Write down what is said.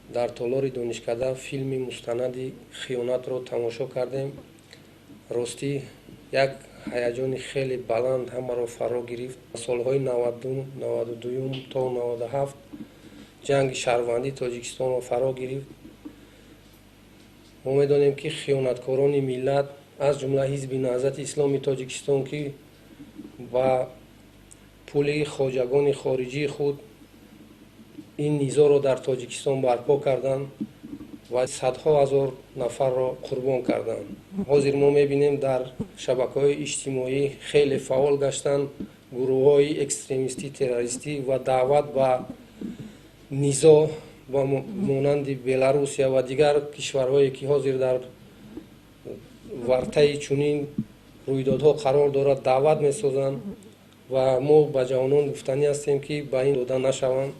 Дар толори донишкада филми мустанади хиёнатро тамошо кардем. Ростӣ, як ҳаяҷони хеле баланд ҳамаро фаро гирифт. Солҳои 90, 92-юм то 97 ҷанги шаҳрвандии Тоҷикистонро фаро гирифт. Мо медонем, ки хиёнаткорони миллат, аз ҷумла Ҳизби Наҳзати Исломии Тоҷикистон, ки ба пули хоҷагони хориҷии худ ин низоъро дар Тоҷикистон барпо карданд ва садҳо ҳазор нафарро қурбон карданд. Ҳозир мо мебинем, дар шабакаҳои иҷтимоӣ хеле фаъол гаштанд гурӯҳҳои экстремистӣ, террористӣ ва даъват ба низоъ ба монанди Беларусия ва дигар кишварҳое, ки ҳозир дар вартаи чунин рӯйдодҳо қарор дорад, даъват месозанд. Ва мо ба ҷавонон гуфтанӣ ҳастем, ки ба ин дода нашаванд.